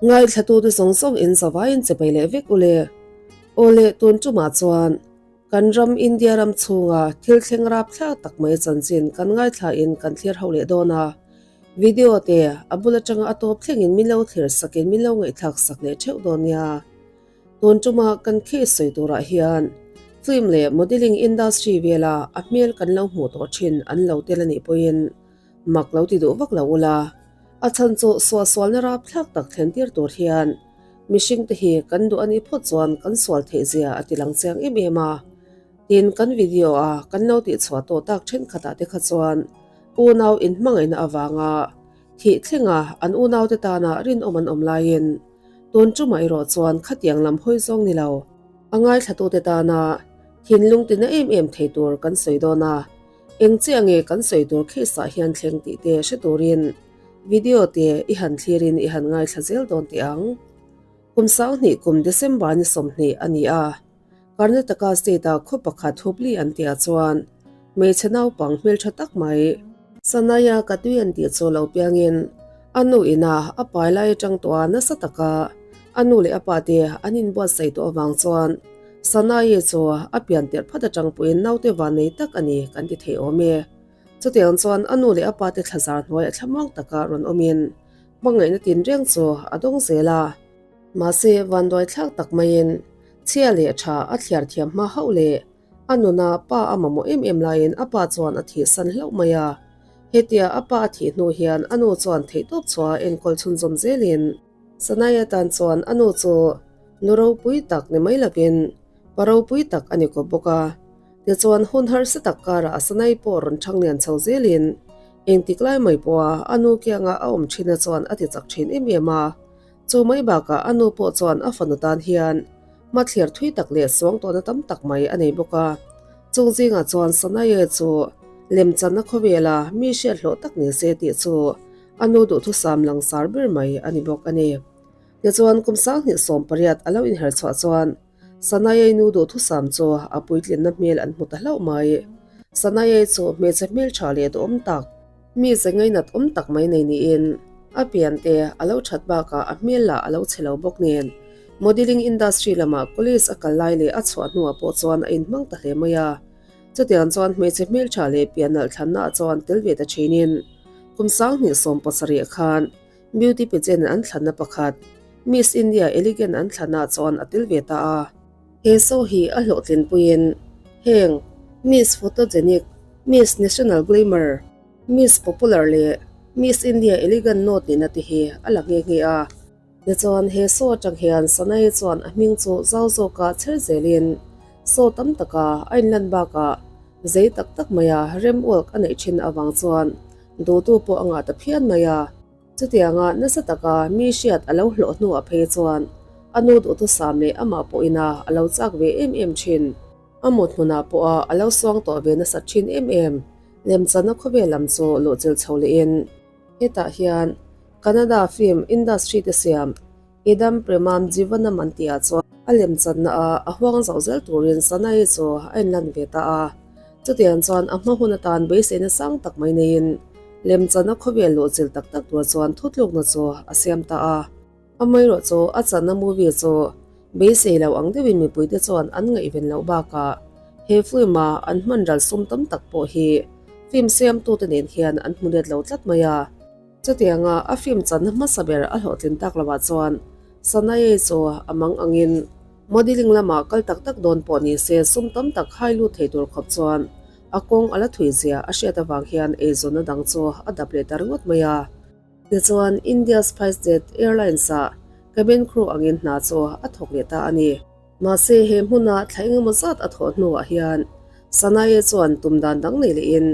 Ngaithlatute zawng zawng in zavaiin che bai leh vek u le. Aw le, tun tumah chuan kan ram India ram chhunga thil thleng rapthlak tak mai chanchin kan ngaithla in kan thlir ho leh dawn a. Video te a bul atanga a tawp thlengin min lo thlir sakin min lo ngaihthlak sak leh theuh dawn nia. Tun tuma kan case sawi turah hian film leh modelling industry vela a hmel kan lo hmuh tawh thin an lo tel a nih pawhin mak lo ti duh vak lo ula, a chhan chu suahsualna rapthlak tak thlen tir tur hian mihring te hi kan duh a nih phawt chuan kan sual theih zia a ti lang chiang em em a. Tin, kan video a kan lo tihchhuah tawh tak thenkhatah te kha chuan unau inhmangaihna avanga thih thlenga an unaute tana rinawm an awm laiin tun tumah erawh chuan khatiang lam hawi zawng ni lo a ngaithlatute tana thinlung tina em em thei tur kan sawi dawn a. Eng chiah nge kan sawi tur case ah hian thleng tih te hre turin video te i han thlirin i han ngaithla zel dawn teh ang. Kum 2000 kum December ni 20 a ni a, Karnataka state ah khaw pakhat Hubli an tih ah chuan hmeichhe naupang hmeltha tak mai, Sanaya Katui an tih chu lo piangin a nu ina a pai lai atang tawh a nasa taka a nu leh a pa te an inbuatsaih tawh avang chuan Sanae chu a pian tirh phat atang pawhin naute van nei tak a ni kan ti thei awm e. Chutiang chuan a nu leh a pate thlazar hnuai a thlamuang taka rawn awmin hmangaihna tinreng chu a dawng zel a. Mahse, vanduai thlak tak maiin chhia leh tha a thliar thiam hma hauh leh a nuna pa a mamawh em em laiin a pa chuan a thihsan hlauh mai a. Hetia a pa a thih hnu hian a nu chuan theihtawp chhuah a enkawl chhunzawm zelin Sanaya tan chuan a nu chu nu ropui tak ni mai lovin pa ropui tak a ni kawp bawk a. Tichuan hun harsa tak karah a Sanai pawh rawn thang lian chho zelin engtik lai mai pawha a nu kianga a awm thina chuan a ti chak thin em em a. Chu mai bakah a nu pawh chuan a fanu tan hian hmathlir thui tak leh suang tawhna tam tak mai a nei bawk a. Chung zingah chuan Sanae chu lemchanna khawvela mi hriat hlawh tak ni se tih chu a nu duhthusam langsar ber mai a ni bawk a ni. Tichuan kum 2018 a lo inher chhuah chuan Sanae nu duhthusam chu a puitlinna hmel an hmu ta hlauh mai. Sanae chu hmeichhe hmeltha leh duhawm tak, mi ze ngainat awm tak mai nei niin a piante a lo that bakah a hmel lah a lo chhe lo bawk nen modelling industry lamah college a kal lai leh a chhuah hnuah pawh chuan a inhmang ta hle mai a. Chutiang chuan hmeichhe hmeltha leh pian nalh thlannaah chuan tel ve ta thinin kum 2017 khan beauty pageant an thlanna pakhat Miss India Elegant an thlannaah chuan a tel ve ta a. He show hi a hlawhtlinpuiin heng Miss Photogenic, Miss National Glamour, Miss Popular leh Miss India Elegant Note nihna te hi a la nghe nghe a. Tichuan he show atang hian Sanai chuan a hming chu zau zawka chher zelin show tam taka a inlan bakah zei tak tak maia rem walk a neih thin avang chuan duhtu pawh a ngah ta phian mai a. Chutianga nasa taka mi hriat a lo hlawh hnuah phei chuan a nu duhthusam leh amah pawhina a lo chak ve em em thin. A mut hmunah pawha a lo suang tawh ve nasat thin em em. Lemchanna khawvel lam chu luhchilh chho lehin hetah hian Kannada film industry te siam Idam Premam Jeevanam an tihah chuan a lemchanna a a huang zauh zel turin Sanai chu a inlan ve ta a. Chutiang chuan a hma hun atan beiseina sang tak mai neiin lemchanna khawvel luhchilh tak tak tur chuan thutlukna chu a siam ta a. Amaherawh chu a channa movie chu beisei lo ang deuhin mipuite chuan an ngaihven loh bakah he film-a an hman ral sum tam tak pawh hi film siamtute nen hian an hmu let lo tlat mai a. Chutianga a film channa hmasa ber a hlawhtlin tak lovah chuan Sanae chu a mang angin modelling lamah kal tak tak dawn pawh ni se sum tam tak hai lut thei tur khawp chuan a kawng a la thui zia a hriat avang hian eizawnna dang chu a dap leh ta ringawt mai a. Tichuan India SpiceJet Airlines-ah cabin crew angin hna chu a thawk leh ta a ni. Mahse he hmuna thla engemaw zat a thawh hnuah hian Sanae chuan tum dan dang nei lehin,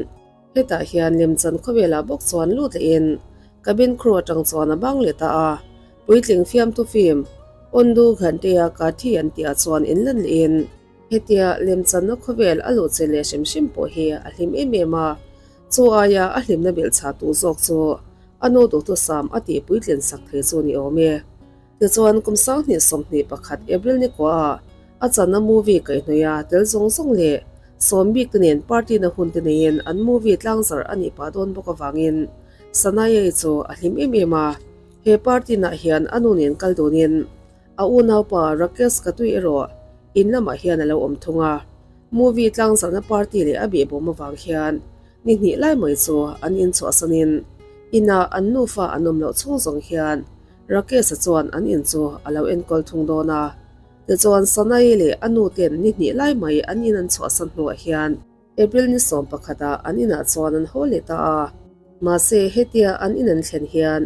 Hetah hian lemchan khawvelah bawk chuan lut lehin cabin crew atang chuan a bang leh ta a, puitling fiamthu film Ondu Ghanteya Kathi an tihah chuan inlan lehin hetia lemchanna khawvel a luh che leh hrim hrim pawh hi a hlim em em a, chu aia a hlimna belhchhah tu zawk chu a nu duhthusam a tih puitlin sak thei chu ni awm e. Tichuan kum 2021 April ni kuaah a channa movie kaihhnawih a tel zawng zawng leh sawm bik te nen party na hun te neiin an movie tlangzarh a nih pah dawn bawk avangin Sanayei chu a hlim em em a. He party nah hian a nu nen kal dunin a unaupa Rakesh Katui erawh in lamah hian a lo awm thung a. Movie tlangzarhna party leh a behbawm avang hian ni hnih lai mai chu an inchhuahsanin inah an nufa an awm loh chhung zawng hian Rakesh-a chuan an in chu a lo enkawl thung dawn a. Tichuan Sanai leh a nu ten ni hnih lai mai an in an chhuahsan hnuah hian April ni 11 ah an inah chuan an haw leh ta a. Mahse hetia an in an thlen hian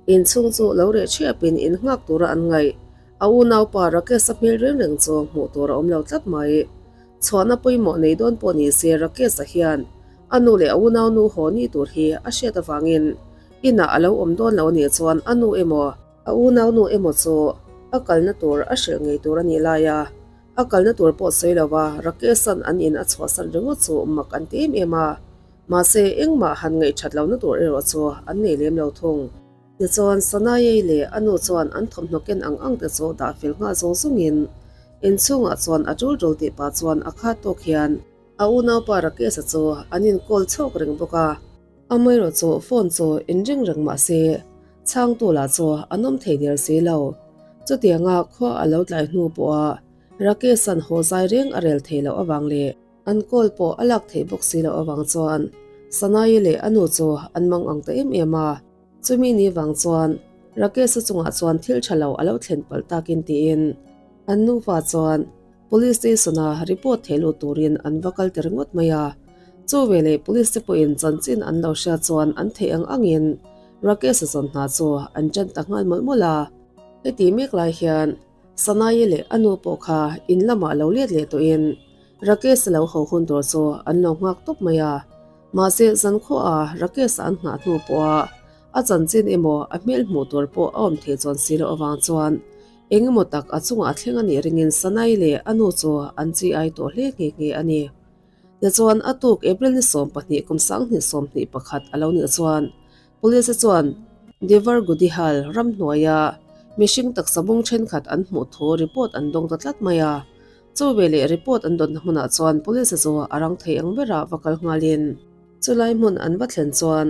inchhung chu lo reh thiapin in nghak tura an ngaih. A unaupa Rakesh-a hmel reng reng chu hmuh tur a awm lo tlat mai. Chhuahna pawimawh nei dawn pawh ni se Rakesh-a hian a nu leh a unaunu haw ni tur hi a hriat avangin inah a lo awm dawn lo anih chuan a nu emaw, a unaunu emaw chu a kalna tur a hrilh ngei tur a nih lai a, a kalna tur pawh sawi lova Rakesh-a'n an in a chhuahsan ringawt chu mak an ti em em a, mahse engmah han ngaihthat lohna tur erawh chu an nei lem lo thung. Tichuan, Sanayei leh a nu chuan an thawmhnaw ken ang ang te chu dah fel nghal zawng zawngin inchhungah chuan a tul tul tih pah chuan a khat tawk hian a unaupa Rakesh-a chu an inkawl chhawk reng bawk a. Amaherawh chu phone chu inring reng mah se chhangtu lah chu an awm thei der si lo. Chutianga khua a lo tlai hnu pawha Rakesh-a'n haw zai reng a rel thei loh avang leh An kawl pawh a lak theih bawk si loh avang chuan Sanai leh a nu chu an mang ang ta em em a. Chumi ni vang chuan Rakesh-a chungah chuan thil tha lo a lo thlen palh takin tiin an nufa chuan Police Station-a report theh lut turin an va kal ta ringawt mai a. Chu veleh Police te pawhin chanchin an lo hriat chuan an theih ang angin Rakesh-a zawn hna chu an ṭan ta nghal mawlh mawlh a. Heti mek lai hian Sanai leh a nu pawh kha in lamah lo let leh tawhin Rakesh lo ho hun tur chu an lo nghak tawp mai a. Mahse zankhuaha Rakesh an nghah hnu pawha a chanchin emaw a hmel hmuh tur pawh a awm thei chuan si loh avang chuan eng emaw tak a chungah a thleng a nih ringin Sanai leh a nu chu an chi ai tawh hle nghe nghe a ni. Tichuan a tuk April ni 12 kum 2021 a lo nih chuan Police chuan Devar Gudihal ramhnuaia mihring taksa bung thenkhat an hmuh thu report an dawng ta tlat mai a. Chu veleh report an dawnna hmunah chuan police chu a rang thei ang berah va kal nghalin chulai hmun an va thlen chuan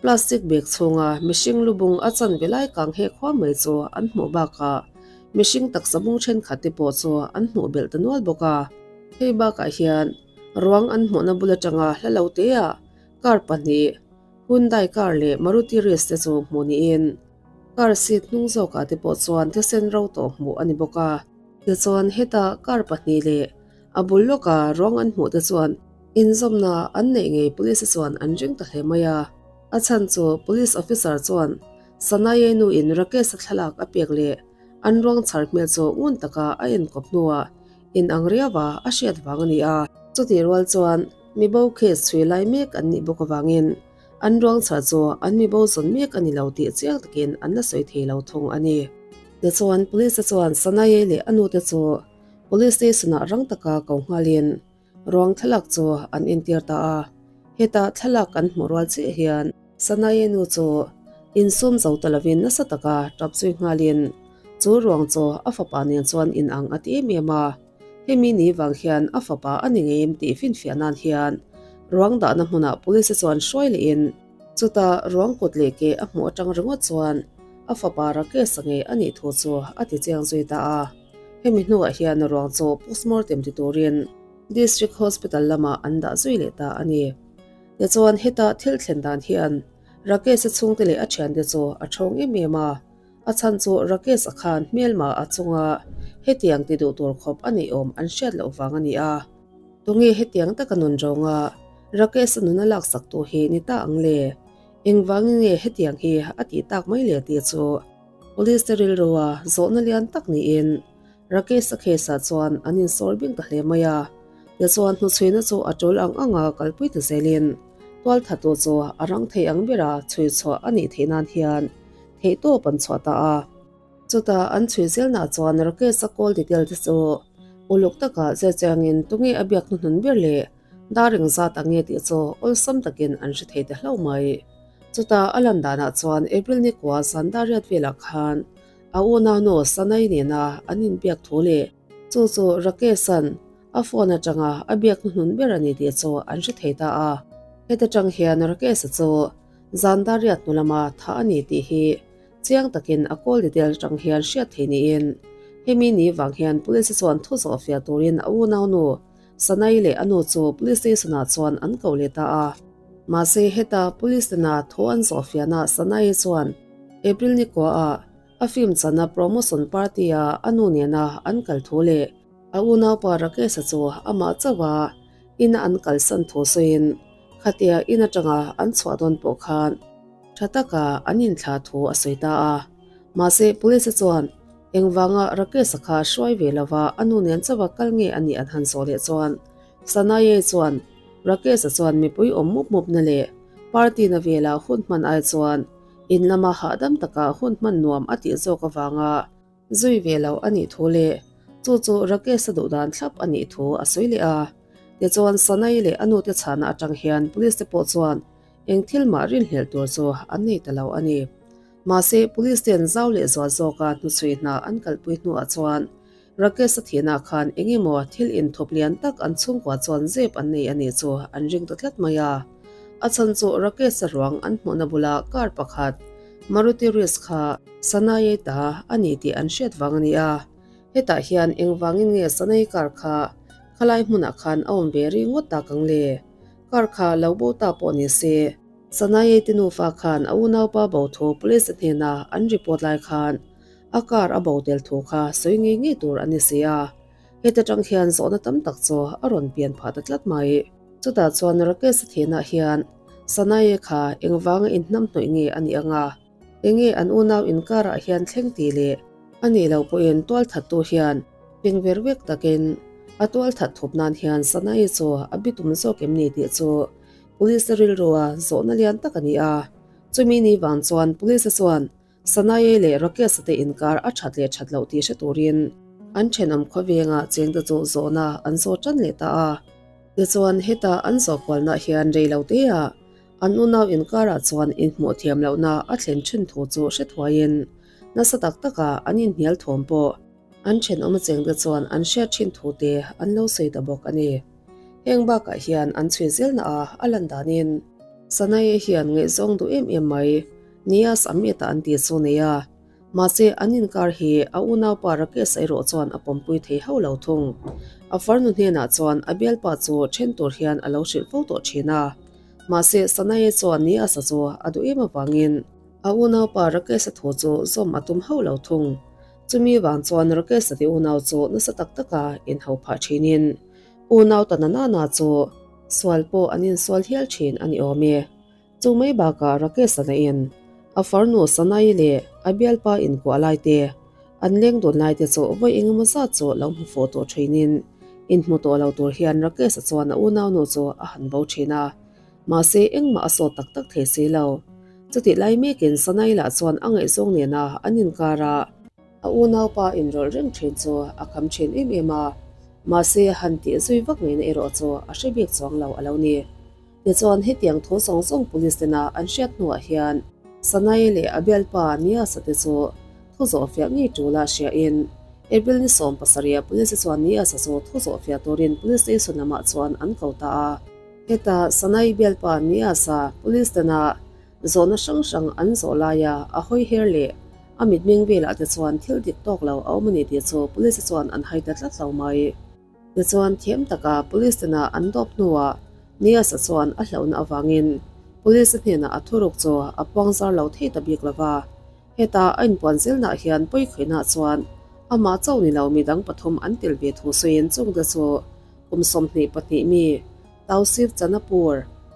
plastic bag chhunga mihring lu bung a chan ve lai kang hek huam mai chu an hmuh bakah mihring taksa bung thenkhat te pawh chu an hmuh belh ta nual bawk a. Hei bakah hian ruang an hmuhna bul atanga hla lo teah car pahnih Hyundai car leh Maruti Ritz te chu hmuh niin car seat hnung zawkah te pawh chuan thisen ro tawh hmuh a ni bawk a. Tichuan heta car pahnih leh a bul lawka ruang an hmuh te chuan inzawmna an neih ngei police chuan an ring ta hle mai a. A chhan chu police officer chuan Sanaye nuin Rakesh-a thlalak a pek leh an ruang chhar hmel chu ngun taka a enkawp hnuah inang riauva a hriat vang a ni a. Chutih rual chuan Mibo case chhui lai mek an nih bawk avangin an ruang chhah chu an mibo zawn mek a ni lo tih chiang takin an la sawi thei lo thung a ni. Tichuan Police te chuan Sanaye leh a nute chu Police Station ah rang taka ko nghalin ruang thlalak chu an entir ta a, heta thlalak an hmuh rual chiah hian Sanaye nu chu insum zo ta lovin nasa taka tap zui nghalin chu ruang chu a fapa nen chuan inang a ti em em a. Hemi ni vang hian a fapa a ni ngei em tih finfiah nan hian ruang dahna hmunah police chuan hruai lehin chuta ruang kut leh ke a hmuh atang ringawt chuan a fapa Rakesh-a ngei a nih thu chu a ti chiang zui ta a. Hemi hnuah hian ruang chu postmortem ti turin District Hospital lamah an dah zui leh ta a ni. Tichuan heta thil thlen dan hian Rakesh-a chhungte leh a thiante chu a thawng em em a. A chhan chu Rakesh a khan hmelma a chunga hetiang ti duh tur khawp a neih awm an hriat loh vang a ni a. Tunge hetiang taka nun rawnga Rakesh a nun a laksak tu hi ni ta ang le? Engvangin nge hetiang hi a tih tak mai le tih chu Police te rilrua zawhna lian tak niin Rakesh a case ah chuan an insawr bing ta hle mai a. Tichuan hnuchhuina chu a tul ang anga kalpui ta zelin tualthatu chu a rang thei ang bera chhuichhuah a nih theih nan hian Theihtawp an chhuah ta a. Chutah an chhui zelnah chuan Rakesh-a call detail te chu uluk takah zirchiangin tunge a biak hnuhnun ber leh dar engzat ang nge tih chu awlsam takin an hre thei ta hlauh mai. Chutah a lan danah chuan April ni kua zan dar riat velah khan a unaunu Sanai nena an inbiak thu leh chu chu Rakesh-a'n a phone atanga a biak hnuhnun ber a ni tih chu an hre thei ta a. Heta tang hian Rakesh-a chu Zan dar riat hnu lama tha a ni tih hi Chiang takin a call detail atang hian hriat thei niin hemi ni vang hian police chuan thu zawh fiah turin a unaunu Sanai leh a nu chu police station ah chuan an ko leh ta a. Mahse heta police tena thu an zawh fiahna Sanai chuan April ni kua ah a film chana promotion party a a nu nena an kal thu leh a unaupa Rakesh-a chu amah chauh a ina an kalsan thu sawiin khatia in atanga an chhuah dawn pawh khan tha taka an inthlah thu a sawi ta a. Mahse police chuan engvanga Rakesh-a kha hruai ve lova a nu nen chauha kal nge a nih an han zawh leh chuan Sanaye chuan Rakesh-a chuan mipui awm mup mupna leh party na vela hun hman ai chuan in lama hahdam taka hun hman nuam a tih zawk avanga Zui ve lo a nih thu leh chu chu Rakesh-a duh dan thlap a nih thu a sawi leh a. Tichuan Sanai leh a nute chhana atang hian police te pawh chuan eng thil mah rinhlelh tur chu an nei ta lo a ni. Mahse police ten zau leh zual zawka hnuchhui hna an kalpui hnuah chuan Rakesh-a thihna khan eng emaw thil inthup lian tak an chhungkua chuan zep an nei a nih chu an ring ta tlat mai a. A chhan chu Rakesh-a ruang an hmuhna bula car pakhat Maruti Ritz kha Sanai ta a ni tih an hriat vang a ni a. Hetah hian engvangin nge Sanai car kha khalai hmunah khan a awm ve ri ngawt tak ang le? Car kha lo bo ta pawh ni se. Sanai te nufa khan a unaupa bo thu police hnena an report lai khan a car a bo tel thu kha sawi ngei ngei tur a ni si a. Heta tang hian zawhna tam tak chu a rawn pian phah ta tlat mai. Chutah chuan Rakesh-a thianah hian Sanae kha engvanga inhnamhnawih nge a nih ang a? Enge an unau inkarah hian thleng ti leh a nih loh pawhin tualthattu hian peng ver vek takin a tualthat thup nan hian Sanae chu a bitum zawk em ni tih chu Police rilrua zawhna lian tak a ni a. Chumi ni vang chuan Police chuan Sanae leh Rakesh-a te inkar a that leh that loh tih hre turin an thenawm khawvenga chengte chu zawhna an zawt tan leh ta a. Tichuan heta an zawh kualna hian rei lo teah an unau inkarah chuan inhmuh thiam lohna a thlen thin thu chu hre thuaiin nasa tak taka an inhnial thawm pawh an thenawm chengte chuan an hriat thin thu te an lo sawi ta bawk a ni. Heng bakah hian an chhui zelna a a lan danin Sanae hian ngaihzawng duh em em mai Nias Amit-a an tih chu nei a, mahse an inkar hi a unaupa Rakesh-a erawh chuan a pawmpui thei hauh lo thung. A farnu hnenah chuan a bialpa chu then tur hian a lo hrilh fo tawh thin a, mahse Sanae chuan Nias-a chu a duh em avangin a unaupa Rakesh-a thu chu zawm a tum hauh lo thung. Chumi vang chuan Rakesh-a te unau chu nasa tak taka inhau phah thinin unau ta na nana chu sual pawh an insual hial thin a ni awm e. Chu mai bakah Rakesh-a lahin a farnu Sanai leh a bialpa inkuah lai te, an leng dun lai te chu vawi engemaw zat chu lo hmu fawh tawh thinin inhmu tawh lo tur hian Rakesh-a chuan a unaunu chu a han bo thin a. Mahse engmah a sawt tak tak thei si lo. Chutih lai mekin Sanai lah chuan a ngaihzawng nena an inkar a, a unaupa inrawlh reng thin chu a kham thin em em a, mahse han tih zui vak ngaihna erawh chu a hre bik chuang lo a lo ni. Tichuan hetiang thu zawng zawng police tena an hriat hnuah hian Sanai leh a bialpa Nias-a te chu thu zawhfiah ngei tul a hriain April ni 17 police chuan Nias-a chu thu zawhfiah turin police station lamah chuan an ko ta a. Heta Sanai bialpa Nias-a police tena zawhna hrang hrang an zawh laia a hawi her leh a mitmeng velah te chuan thil dik tawk lo a awm a ni tih chu police chuan an hai ta tlat lo mai. Tichuan thiam taka police tena an dawp hnuah Nias-a chuan a hlauhna avangin police hnenah a thuruk chu a puang zar lo thei ta bik lova. Heta a inpuan zelnaah hian pawikhawihnaah chuan amah chauh ni lo midang pathum an tel ve thu sawiin chungte chu kum 22 mi Tausif Chanapur,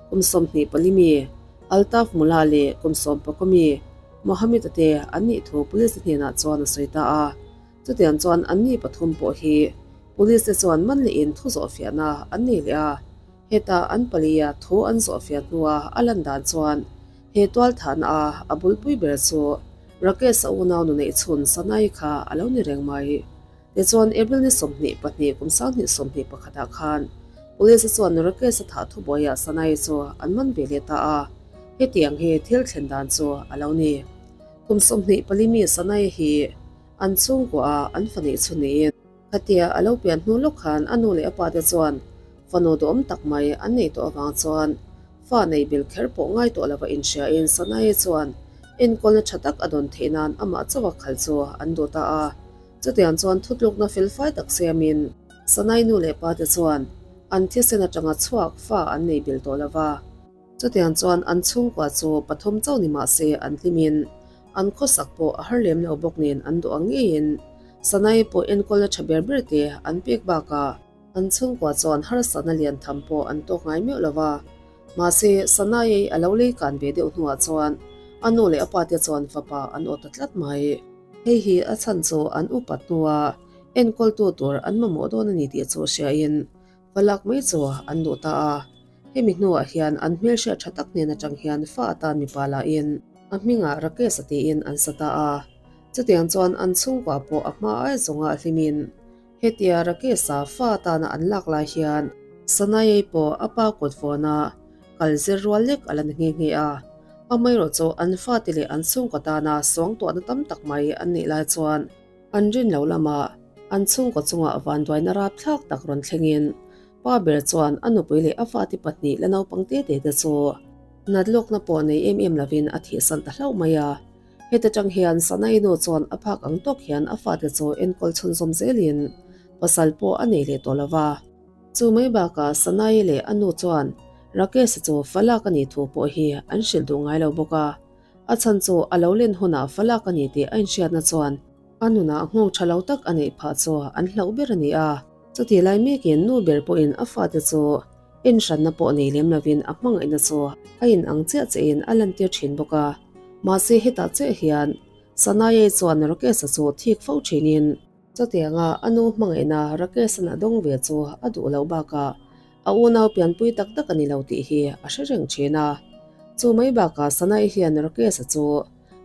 kum 24 mi Altaf Mula leh kum 19 mi Mohammed-a te an nih thu police hnenah chuan a sawi ta a. Chutiang chuan anni pathum pawh hi police te chuan man lehin thu zawhfiahna an nei leh a, heta an palia thu an zawhfiah hnua a lan dan chuan he tualthahna a a bulpui ber chu Rakesh a unau nu neih chhun Sanai kha a lo ni reng mai. Tichuan April ni 22 kum 2021 ah khan police te chuan Rakesh a thah thubuaiah Sanai chu an man ve leh ta a, hetiang hi thil thlen dan chu a lo ni. Kum 24 mi Sanai hi An chhungkua a an fa neih chu niin khatia a lo pian hnu lawk khan a nu leh a pa te chuan fanu duhawm tak mai an nei tawh avang chuan fa nei bil kher pawh ngai tawh lova inhriain Sanae chuan Enkawlna tha tak a dawn theih nan amah chauha khal chu an duh ta a. Chutiang chuan thutlukna felfai tak siamin Sanai nu leh pa te chuan an thisen atanga chhuak fa an nei bil tawh lo va. Chutiang chuan an chhungkua chu pathum chauh ni mah se an hlimin an khawsak pawh a har lem lo bawk nen an duh ang ngeiin Sanai pawh enkawlna tha ber ber te an pek bakah an chhungkua chuan harsatna lian tham pawh an tawk ngai meuh lo va. Mahse, Sanai a lo lei kan ve deuh hnuah chuan a nu leh a pa te chuan fapa an aw ta tlat mai. Hei hi a chhan chu an upat hnua enkawltu tur an mamawh dawn a ni tih chu hriain va lak mai chu an duh ta a. Hemi hnuah hian an hmelhriat tha tak hnen atang hian fa atan mipa lahin a hmingah Rakesh a tiin an sa ta a. Chutiang chuan an chhungkua pawh a hma ai zawnga hlimin Hetia Rakesh-a fa atana an lak lai hian Sanayei pawh a pa kut vawna kal zir rual lek a la ni nghe nghe a. Amaherawhchu an fate leh an chhungkaw tana suangtuahna tam tak mai an neih lai chuan an rin lo lamah an chhungkaw chungah vanduaina rapthlak tak rawn thlengin pa ber chuan a nupui leh a fate pahnih la naupang te te te chu nat lawkna pawh nei em em lovin a thihsan ta hlauh mai a. Heta tang hian Sanai nu chuan a phak ang tawk hian a fate chu enkawl chhunzawm zelin pasal pawh a nei leh tawh lo va. Chu mai bakah Sanai leh a nu chuan Rakesh-a chu falak a nih thu pawh hi an hrilh duh ngai lo bawk a. A chhan chu a lo len hunah falak a ni tih a inhriatna chuan a nunah nghawng tha lo tak a neih phah chu an hlauh ber a ni a. Chutih lai mekin nu ber pawhin a fate chu enhranna pawh nei lem lovin a hmangaihna chu a inang chiah chiahin a lantir thin bawk a. Mahse hetah chiah hian Sanayei chuan Rakesh-a chu thik fo thinin chutianga a nu hmangaihna Rakesh-a'n a dawng ve chu a duh loh bakah a unau pianpui tak tak a ni lo tih hi a hre reng thin a. Chu mai bakah Sanayei hian Rakesh-a chu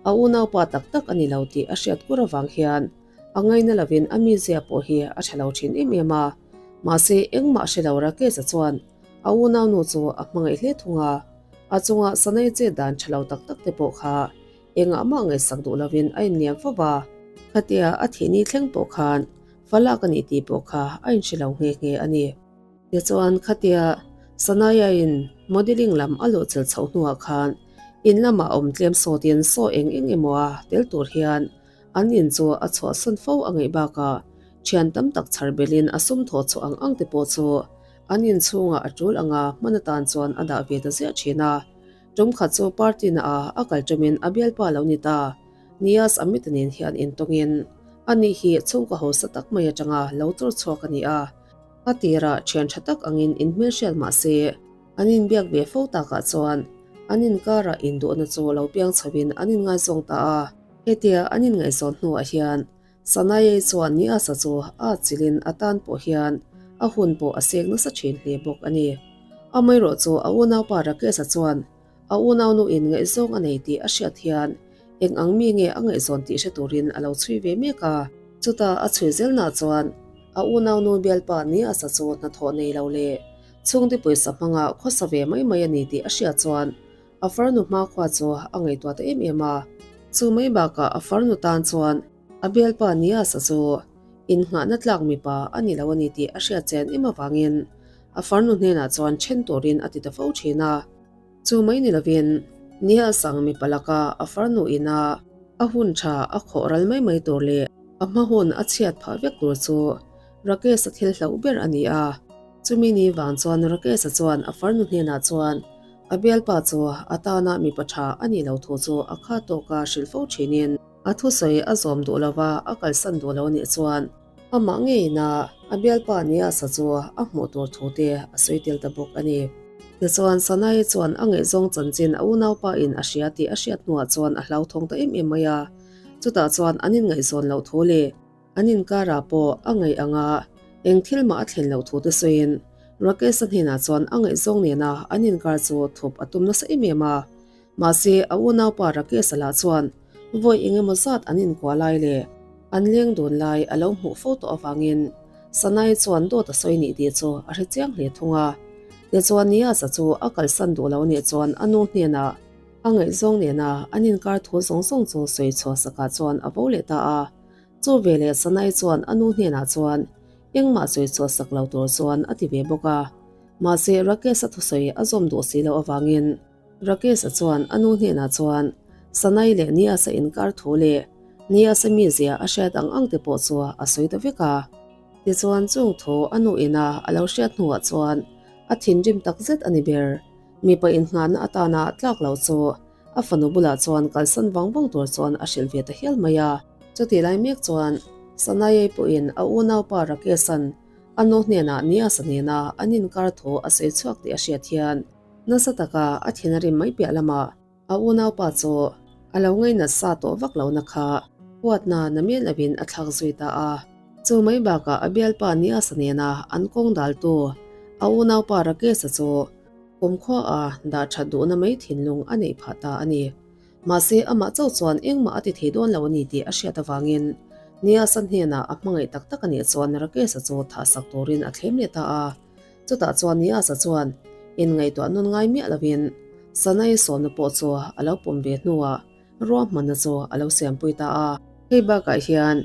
a unaupa tak tak a ni lo tih a hriat kur avang hian a ngaina lovin a mizia pawh hi a tha lo thin em em a. Mahse engmah hre lo Rakesh-a chuan A unaunu chu a hmangaih hle thung a, a chunga Sanai chet dan tha lo tak tak te pawh kha engah mah ngaihsak duh lovin a inliam fo va. Khatia a thih ni thleng pawh khan falak a nih tih pawh kha a inhre lo nghe nghe a ni. Tichuan khatia Sanaiain modelling lam a luhchilh chhoh hnuah khan in lamah awm tlem sawtin saw eng eng emaw a tel tur hian An in chu a chhuahsan fo a ngaih bakah thian tam tak chhar belin a sum thawh chhuah ang ang te pawh chu an in chhungah a tul anga hman atan chuan a dah ve ta ziah thin a. Tum khat chu party na ah a kal tumin a bialpa lo ni ta. Nias Amit-a nen hian intawngin ani hi chhungkaw hausa tak mai atanga lo chawr chhuak a ni a. A tirah thian tha tak angin inhmelhriat mah se an inbiak ve fo takah chuan an inkarah induhna chu lo piang chhoin an inngaizawng ta a. Hetia an inngaihzawn hnuah hian Sanayei chuan Niasa chu a chilin a tan pawh hian a hun pawh a sek nasa thin hle bawk a ni. Amaherawh chu a unaupa Rakesh-a chuan a unaunu in ngaihzawng a nei tih a hriat hian eng ang mi nge a ngaihzawn tih hre turin a lo chhui ve mek a. Chutah a chhui zelnah chuan a unaunu bialpa Niasa chu hnathawh nei lo leh chhungte pawisa hmanga khawsa ve mai mai a ni tih a hriat chuan A farnu hmakhua chu a ngaihtuah ta em em a, chu mai bakah a farnu tan chuan a bialpa Nias-a chu innghahna tlak mipa a ni lo a ni tih a hriat chen em avangin a farnu hnenah chuan then turin a ti ta fo thin a. Chu mai ni lovin Nias ang mipa laka a farnu ina a hun tha a khawh ral mai mai tur leh a hma hun a chhiat phah vek tur chu Rakesh-a thil hlauh ber a ni a. Chumi ni vang chuan Rakesh-a chuan a farnu hnenah chuan A bialpa chu a tana mipa tha a nih loh thu chu a kha tawka hrilh fo thinin a thusawi a zawm duh lova a kalsan duh lo a nih chuan amah ngeiin a a bialpa Niasa chu a hmuh tur thu te a sawi tel ta bawk a ni. Tichuan Sanai chuan a ngaihzawng chanchin a unaupa in a hria tih a hriat hnuah chuan a hlauthawng ta em em mai a, chutah chuan an inngaihzawn loh thu leh An inkarah pawh a ngaih anga eng thil mah a thlen loh thu te sawiin Rakesh-a hnenah chuan a ngaihzawng nena an inkar chu thup a tum nasa em em a. Mahse, a unaupa Rakesh-a lah chuan vawi eng emaw zat an inkuah lai leh an leng dun lai a lo hmuh fo tawh avangin Sanai chuan dawt a sawi nih tih chu a hre chiang hle thung a. Tichuan Niyaz-a chu a kalsan duh lo nih chuan a nu hnenah a ngaihzawng nena an inkar thu zawng zawng chu sawi chhuah sakah chuan a vo leh ta a. Chu veleh Sanai chuan a nu hnenah chuan engmah sawi chhuah sak lo tur chuan a ti ve bawk a. Mahse Rakesh-a thusawi a zawm duh si loh avangin Rakesh-a chuan a nu hnenah chuan Sanai leh Niasa inkar thu leh Niasa mizia a hriat ang ang te pawh chu a sawi ta vek a. Tichuan chung thu a nu ina a lo hriat hnuah chuan a thinrim tak zet a ni ber. Mipa inngahna atana tlak lo chu a fanu bulah chuan kalsan vang vang tur chuan a hrilh ve ta hial mai a. Chutih lai mek chuan Sanayei pawhin a unaupa Rakesh-a'n a nu hnenah Niasa nena an inkar thu a sawi chhuak tih a hriat hian nasa taka a thin a rim mai piah lamah a unaupa chu a lo ngainat sa tawh vak lohna kha huatna na miah lovin a thlak zui ta a. Chu mai bakah a bialpa Niasa nena an kawng daltu a unaupa Rakesh-a chu kumkhua a dah that duhna mai thinlung a neih phah ta a ni. Mahse, amah chauh chuan engmah a ti thei dawn lo a ni tih a hriat avangin Niasa hnenah a hmangaih tak tak a nih chuan Rakesh-a chu thahsak turin a thlem leh ta a. Chutah chuan Niasa chuan inngaihtuah nun ngai miah lovin Sanai sawmna pawh chu a lo pawm ve hnuah ruahmanna chu a lo siampui ta a. Hei bakah hian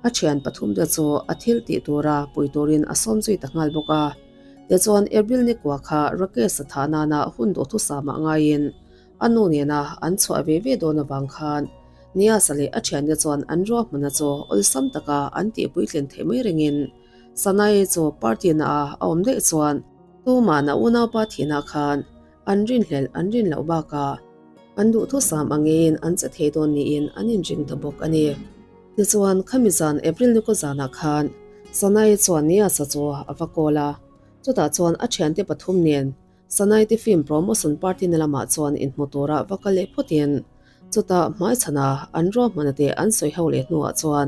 a thian pathumte chu a thil tih tura pui turin a sawm zui ta nghal bawk a. Tichuan April ni kua kha Rakesh-a thah nana hun duhthusam ah ngaiin A nu nena an chhuah ve ve dawn avang khan Niasa leh a thiante chuan an ruahmanna chu awlsam taka an tihpuitlin theih mai ringin Sanae chu party na a a awm daih chuan tuma'n a unaupa thihna khan an rinhlelh an rin loh bakah an duhthusam angeiin an che thei dawn niin an inring ta bawk a ni. Tichuan, khami zan April ni kaw zanah khan Sanae chuan Niasa chu a va call a, chutah chuan a thiante pathum nen Sanai te film promotion party na lamah chuan inhmu tura va kal leh phawtin chutah hmaichhana an ruahmana te an sawi ho leh hnuah chuan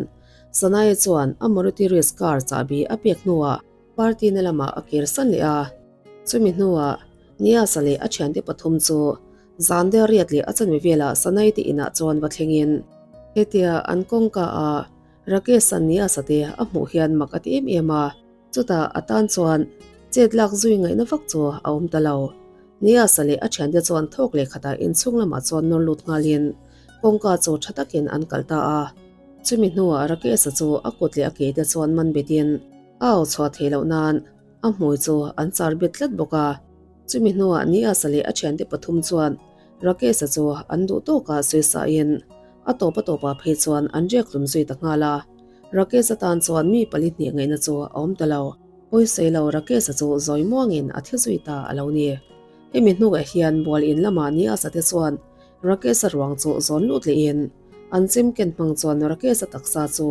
Sanai chuan a Maruti Ritz car chahbi a pek hnuah party na lamah a kir san leh a. Chumi hnuah Niasa leh a thiante pathum chu zan der riat leh a chanve velah Sanai te inah chuan va thlengin hetia an kawngka ah Rakesh-a'n Niasa te a hmuh hian mak a ti em em a. Chutah a tan chuan chet lak zui ngaihna vak chu a awm ta lo. Niasa leh a thiante chuan thawk leh khatah inchhung lamah chuan nawr lut nghalin kawngka chu tha takin an kalh ta a. Chumi hnuah Rakesh-a chu a kut leh a ke te chuan man betin a au chhuah theih loh nan a hmui chu an char bet tlat bawk a. Chumi hnuah Niasa leh a thiante pathum chuan Rakesh-a chu an duh tawkah sawisahin a tawp a tawpah phei chuan an riak hlum zui ta nghal a. Rakesh atan chuan mi pali hnih ngaihna chu a awm ta lo. Pawisawi lo Rakesh-a chu zawi muangin a thi zui ta a lo ni. Hemi hnuah hian bual in lamah Niasa te chuan Rakesh-a ruang chu zawn lut lehin an chem ken hmang chuan Rakesh-a taksa chu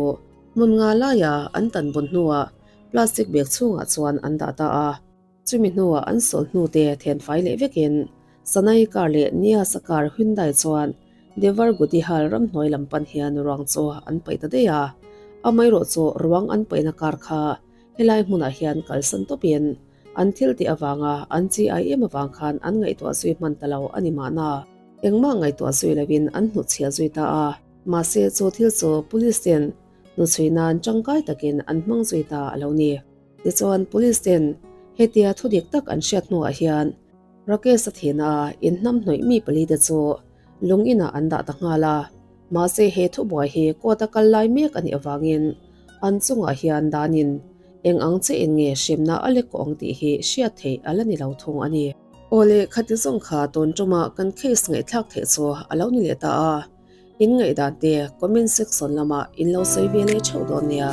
hmun nga laia an tan bun hnuah plastic bag chhungah chuan an dah ta a. Chumi hnuah an sawl hnute thenfai leh vekin Sanai car leh Niasa car Hyundai chuan Devar Gudihal ramhnuai lam pan hian ruang chu an paih ta daih a. Amaherawh chu ruang an paihna car kha helai hmunah hian kalsan tawpin an thil tih avanga an chi ai em avang khan an ngaihtuah zui hman ta lo a ni mahna. Engmah ngaihtuah zui loin an hnutchhiah zui ta a. Mahse chu thil chu police ten hnuchhui nan tangkai takin an hmang zui ta a lo ni. Tichuan police ten hetia thudik tak an hriat hnuah hian Rakesh a thihna a inhnamhnawih mi pali te chu lung inah an dah ta nghal a, mahse he thubuai hi court a kal lai mek a nih avangin an chungah hian danin eng ang che in nge hremna a lek kawh ang tih hi hriat theih a la ni lo thung a ni. Awle khati zawng kha tun tuma kan case ngaihthlak theih chu a lo ni leh ta a, in ngaihdan te comment section lamah in lo sawi ve leh theuh dawn nia.